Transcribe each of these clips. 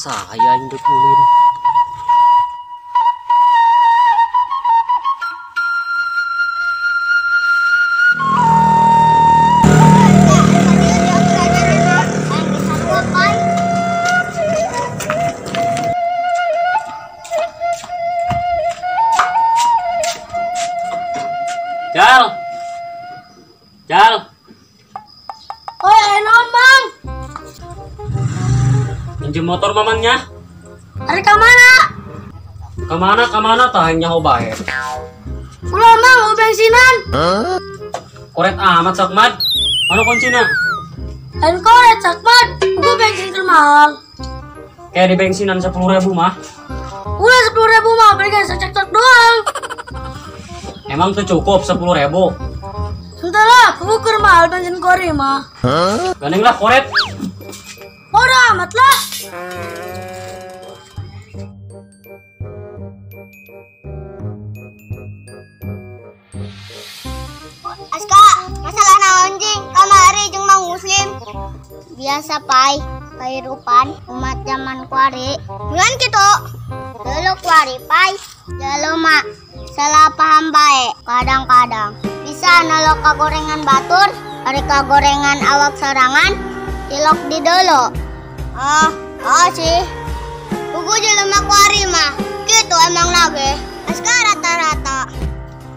Saya aing deuk ulin. Jal. Jal. Oh, naon, Bang? Pinjem motor mamangnya. Ari ka mana? Ka mana tah aing nyaho bae. Ulah, Mang, mau bensinan. Koret amat sakmad. Mana kuncina? Lain koret sakmad, gua bensin termahal. Kayak di bensinan 10.000 mah. Ulah 10.000 mah, belikan secek-cek doang. Emang tuh cukup 10.000? Entahlah, lah, ukur mahal bensin kori mah. Gandeng lah koret. Bodoh amat lah. Aska, masalah naon jing kamari jeung Mang Muslim. Biasa pai, kehidupan umat zaman kuari. Bulan kitu. Dulu kuari pai, jelema salah paham bae kadang-kadang. Bisa nolok kagorengan batur, ari kagorengan awak sorangan, tilok di dolo. Oh sih. Pugu jelema kuari mah, kitu emang nage. Aska rata-rata.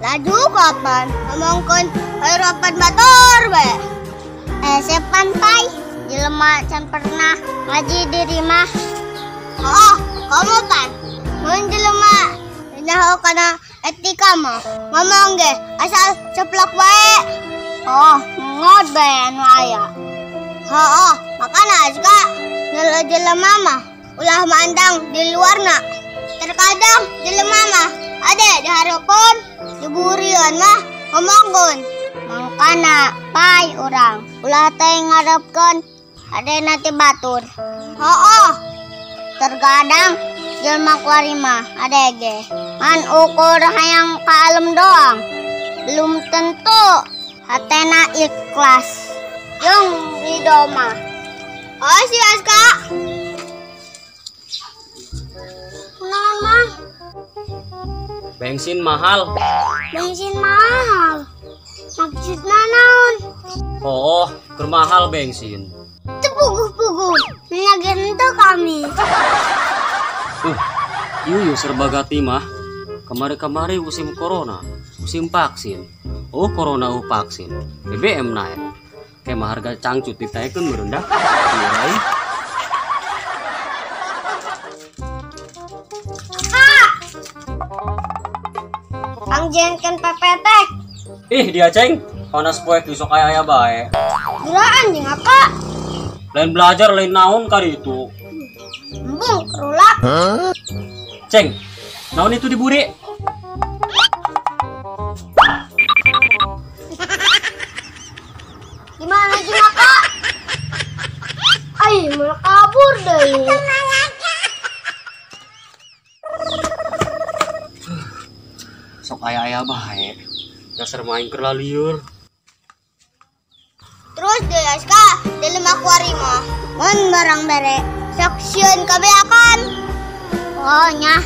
Laju kapan ngomongkeun harapan batur bae. Sepan pai, jelema can pernah ngaji diri mah. Oh, kamu pan. Mun jelema nyaho kana etika mah ngomong ge asal ceplok bae. Oh, ngot bae anu aya. Heeh, makana juga nyelo jelema mah ulah mandang di luarna. Terkadang jelema mah ade dihareupeun diburian mah ngomongkeun. Mangkana pai urang ulah teh ngarepkeun ade ti batur. Heeh. Terkadang jelema kuari mah ade ge ngan ukur hayang kalem doang. Belum tentu hatena ikhlas. Jeung ridho mah. Oh si Aska. Kunaon, Mang? Bensin mahal. Bensin mahal. Maksudna naon? Oh, keur mahal bensin. Teu puguh-puguh. Nya ge henteu kami. Yuyu serba gati mah. Kamari-kamari musim corona, musim vaksin. Oh, corona vaksin. BBM naik. Kayak mah harga cangcut ditaikeun meureun dah. Ieu Kang jengken pepetek. Ih, dia ceng. Panas poek besok aya-aya bae. Geuraan jeung apa? Lain belajar lain naon kali itu. Embung kerulak. Ceng, naon itu diburi? Gimana jeung apa? Ai, malah kabur deh. Sok aya-aya bae. Dasar main keur lalieur. Terus deh Aska, jelema kuari mah mun barang bere sok sieun kabeakan. Oh nya,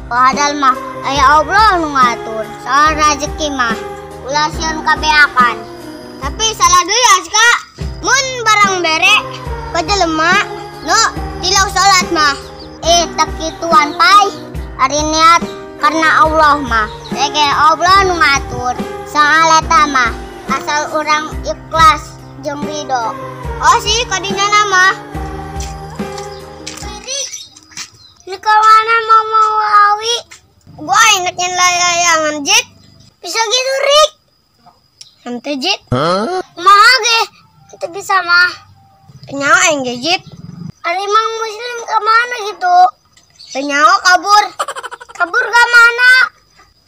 padahal mah aya Allah nu ngatur soal rezeki mah ulah sieun kabeakan. Tapi salah deui Aska, mun barang bere ka jelema nu tilok salat mah. Tak kituan pai, ari niat karena Allah mah. Tege Allah nu ngatur soal eta mah asal urang ikhlas jeung ridho. Oh sih kadinya nama. Ini kawana mau mau awi. Gua ingetnya layangan jit. Bisa gitu Rik. Henteu jit. Kumaha ge? Itu bisa mah. Nyawa aing ge jit. Ari mang muslim ke mana gitu? Nyawa kabur. Kabur ke mana?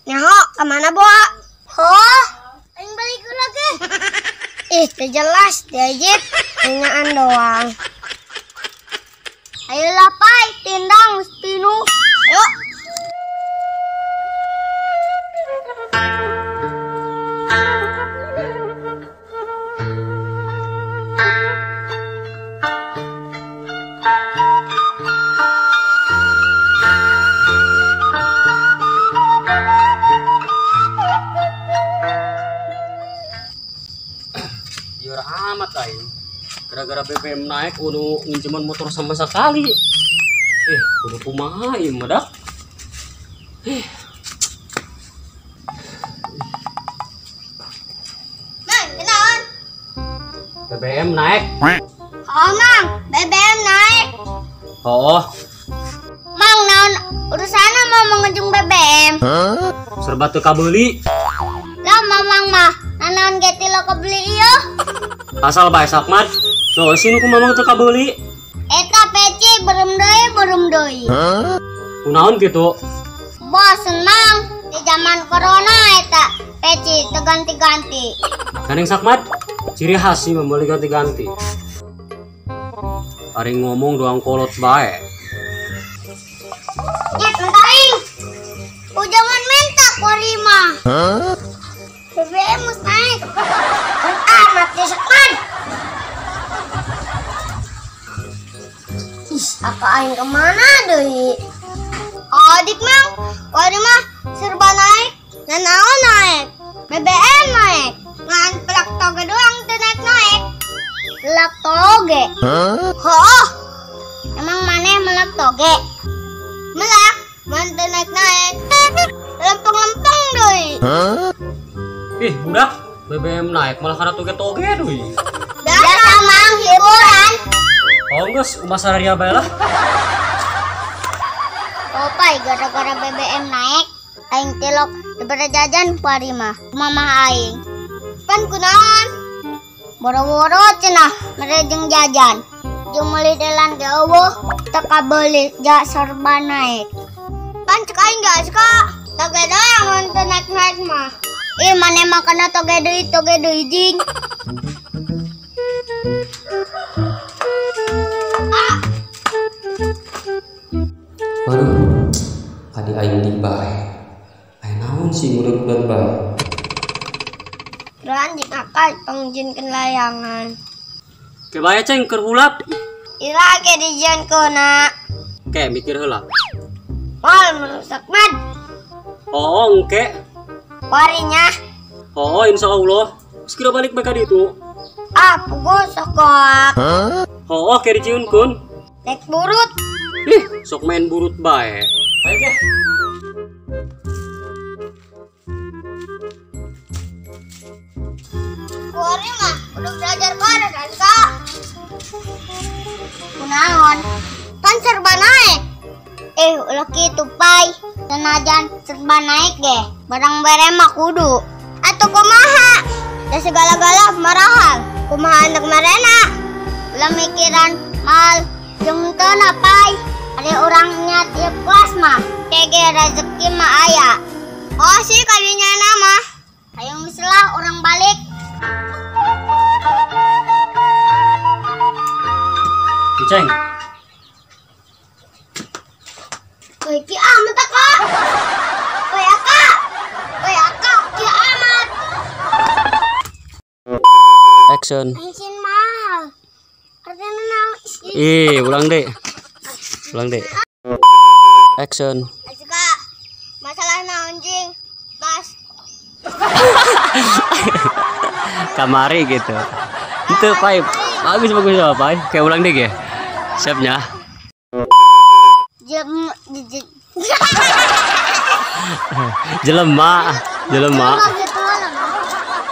Nyawa ke mana boa? Oh, aing balik lagi. Ih, teu jelas dia jit. Nanyaan doang. Ayolah pai, tindang pinu. Ayo. Gara-gara BBM naik kudu nginjeman motor sama sekali. Kudu kumaha ieu mah dak. Mang, kenaon? BBM naik. Oh, Mang, BBM naik. Oh. Mang, naon urusanna mau mengejung BBM? Serba teu kabeuli. Lah, Mamang mah nanaon ge ti lo kebeli ieu? Asal bae sakmat. Tuh sini ku mamang teu kabeuli. Eta peci berem deui, Kunaon kitu? Bosen, Mang. Di zaman corona eta peci teu ganti-ganti. Gandeng sakmat. Ciri khas sih membeli ganti-ganti. Ari ngomong doang kolot bae. Nyet mentaing. Ujangan minta kuari mah. BBM mus naik. Amat ya sakman. Ih, apa aing kemana deui? Adik Mang, kuari mah serba naik, nanaon naik, BBM naik. Ngan pelak toge doang teu naik-naik. Pelak toge? Hooh. Emang maneh melak toge? Melak, man teu naik-naik. Lempeng-lempeng deui. Ih, budak, BBM naik malah karena toge-toge deui. Biasa Mang, hiburan. Oh, geus, umat sararia bae lah. Opai, gara-gara BBM naik, aing tilok dibere jajan kuari mah. Mamah aing. Pan kunaon? Boro-boro cenah mere jeung jajan. Jeung meuli telan ge eueuh, teu kabeuli ja serba naik. Pan cek aing ge suka toge doang mun teu naik-naik mah. Ih, maneh mah kana toge deui jing. Waduh, adi aing di bae. Aya naon sih ngudeg-ngudeg bae? Geran jeung akal pangjinkeun layangan. Ke bae ceng keur hulap. Ira ge dijieunkeunna. Ke mikir heula. Moal merusak mad. Oh, engke. Kuarinya. Oh, insyaallah. Geus kira balik bae ka ditu. Ah, puguh sok koak. Oh, ke dijieunkeun. Rek burut. Ih, sok main burut bae. Bae ge. Kuari mah udah belajar kores, Aska. Kunaon? Pan serba naik. Ulah kitu pai. Senajan serba naik ge, barang bere mah kudu. Atuh kumaha? Da segala-gala marahal. Kumaha anak marena? Ulah mikiran mal jeung teu na pai. Ari urang nya tiap kelas mah, kege rezeki mah aya. Oh sih kadinya mah. Hayang geus lah urang balik. Ceng. Woi ki amat kak. Woi akak. Woi akak ki amat. Action. Bensin mahal. Artinya naon? Ih, ulang deh. Ulang deh. Action. Asuka, masalah naon jing? Pas. Kamari gitu. Itu pai. Bagus bagus apa pai? Kayak ulang deh ya. Siapnya. Jelema, jelema.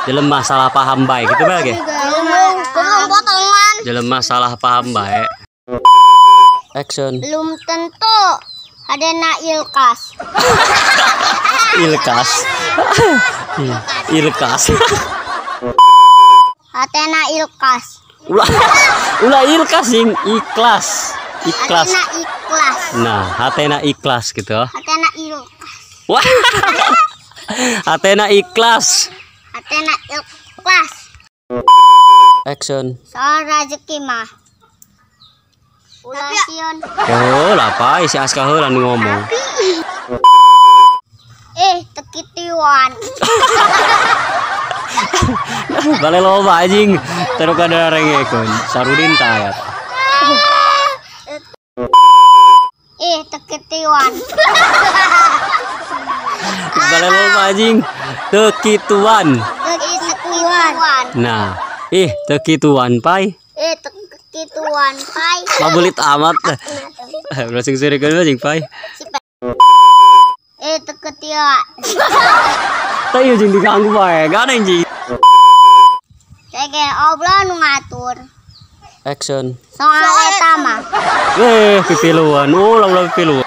Jelema salah paham bae gitu bae ge. Jelema salah paham bae. Action. Belum tentu ada na ilkas. Ilkas. Ilkas. Hatena ilkas. Ulah ulah ilkas sing ikhlas. Ikhlas. Hatena ikhlas. Nah, hatena ikhlas gitu. Hatena ikhlas. Wah. Hatena ikhlas. Hatena ikhlas. Action. Soal rezeki mah. Ulah sieun. Oh, lah isi Aska heula nu ngomong. Tekitiwan. Bale loba anjing. Terus kada rengekeun. Sarudin ta aya. Tekitiwan. Bale loba anjing. Tekituan. Tekituan. Nah, tekituan pai. Tekituan. Kituan pai. Mabulit amat. Langsung seurikeun we jeung pai. Eh teu ketia. Tah ieu jeung diganggu bae, gandeng jing. Cege Allah nu ngatur. Action. Soal eta mah. Eh, pipiluan. Oh, ulah ulah pipiluan.